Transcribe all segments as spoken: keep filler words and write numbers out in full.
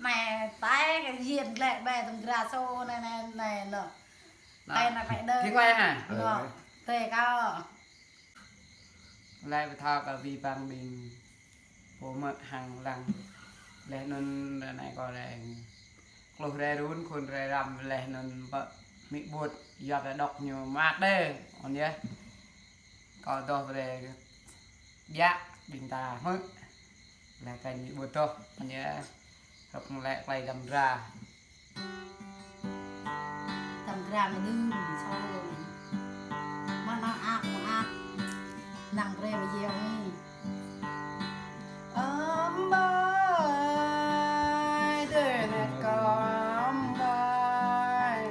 Anai, tơlơi kơ jing lĕ ƀơi tơm gra sô anai, anai, anai, anai. Anai, anai, anai, đơ. Kĭ kơ anai hă? Anai, tơlơi kâo. Laĭ pơthâo kơ abih bang ƀing pô mơ̆ hăng lăng. Laih anŭn ră anai kâo rai kluh rai run khul rai răm laih anŭn pơ amĭ ƀut yua kơ dŏ ñu mơak đơi. Anŭn yơh. Kâo dŏ rai biă ƀing ta hmư̆. Laih kơ amĭ ƀut dŏ. Anŭn yơh. Hrup laĭ tơlơi tơm gra. Tơm gra mơ̆ đưm sô. Mơ̆ nao ăp, mơ̆ ăp. Năng brơi mơ̆ yơh ni. Ăm ƀai, tơlơi net kâo ăm ƀai.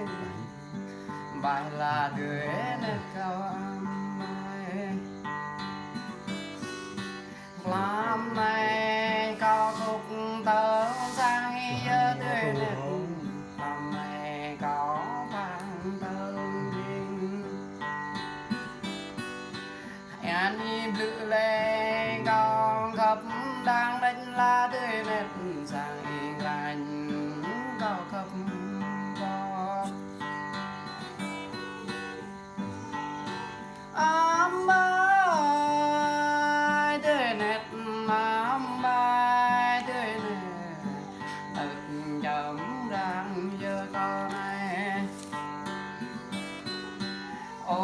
Ƀai la tơlơi net kâo ăm ƀai. Mlam anai kâo kŭk tơl sang ih yơh tơlơi net. Mlam anai kâo păng tơl ƀing. Anai blư̆ lĕ kâo khăp đang đĕt la tơlơi net sang ih ranh kâo khăp kâo. Ăm ƀai tơlơi net, ăm ƀai tơlơi net. Tơl čăm răng yơh kâo anai. Ơ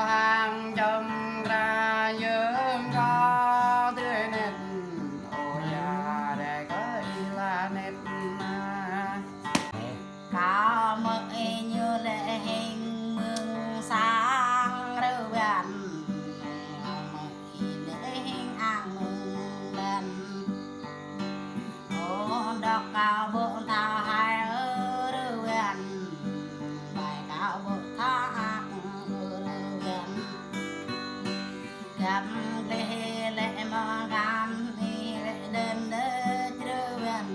hăng čăm răng yơh kâo tơlơi net. Ơ yă đe kơ ih la net na. Kâo mơ̆ ih ñu lĕ hing mơ̆ng sang rơwan, kâo mơ̆ ih lĕ hing ang mơ̆ng ƀan. Ơ dŏ kâo ƀu thâo hai rơwan, ƀai kâo ƀu thâo ak rơwan. Găm gleh lĕ mơ̆ găm ih lĕ đơ̆n đơ̆ rơwan.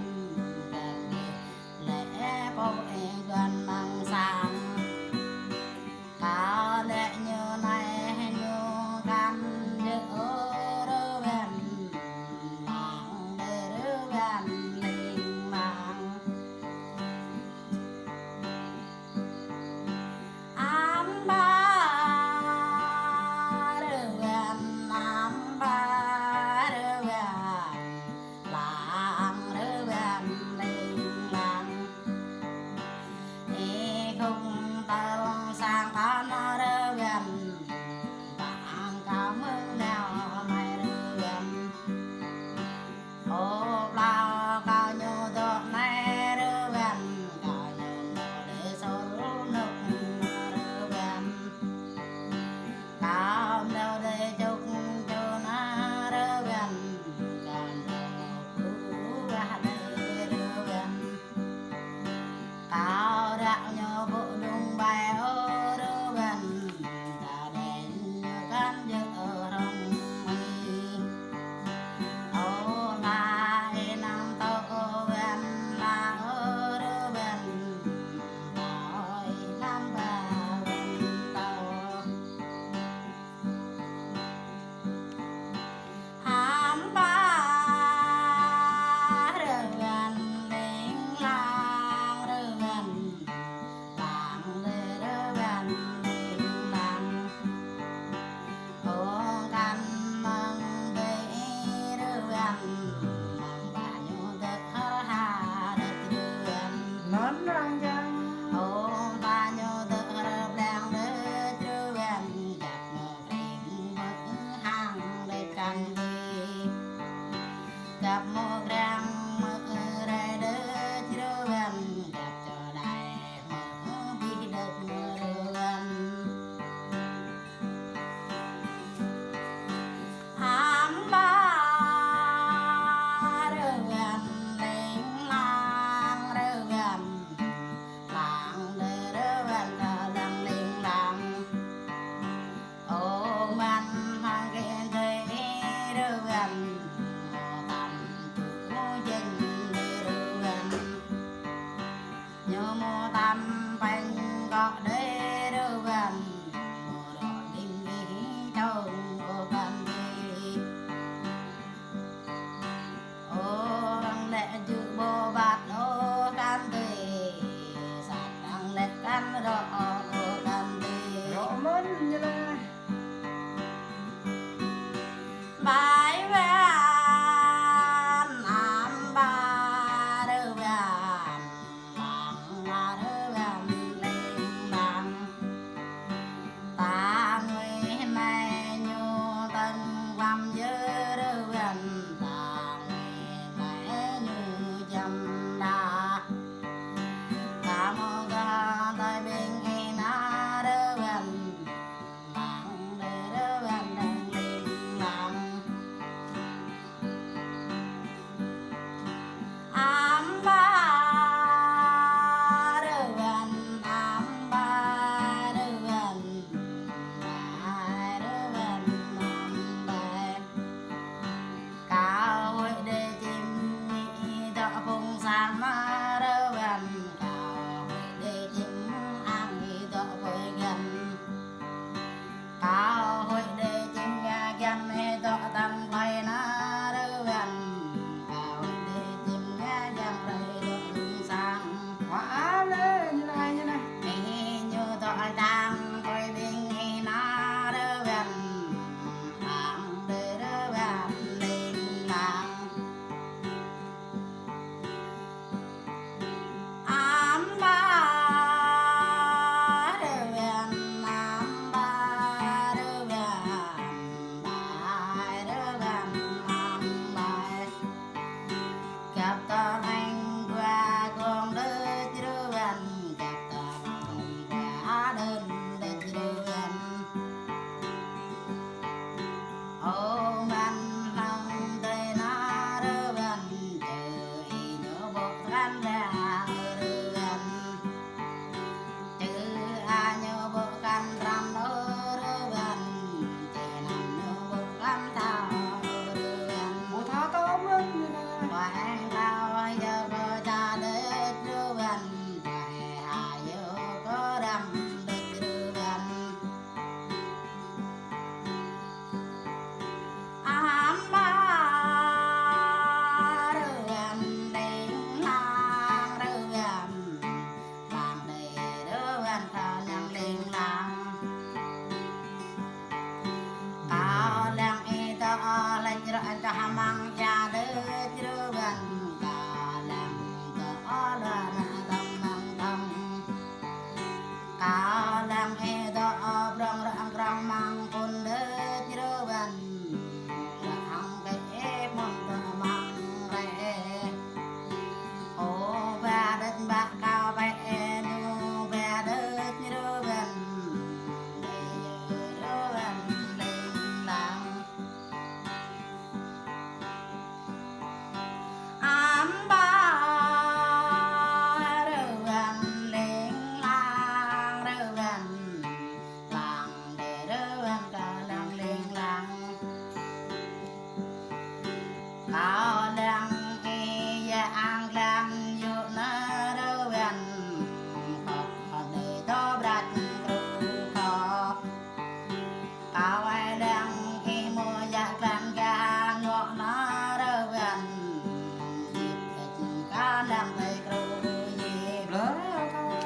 Lăng tơi kru yê blơ kơ.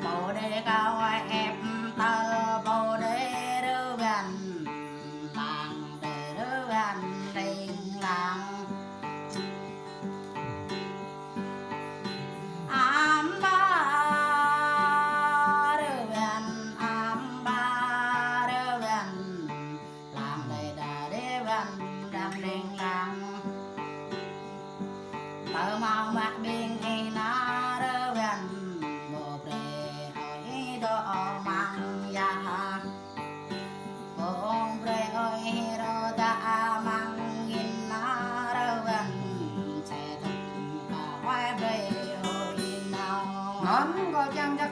Pô đê kâo ep tơl pô đê rơwan. Lăng tơi rơwan ling lang. Amba rơwan, amba rơwan. Lăng đê đa đê wan đăng đêng lăng. Tơ mau mă ƀing ih nă rơwan. Bô brơi ơi đô măng yă. Bô brơi ơi rô ta măng in nă rơwan. Sẽ tŭk ta hoai brơi ơi nao. Ngăn kơ čang čak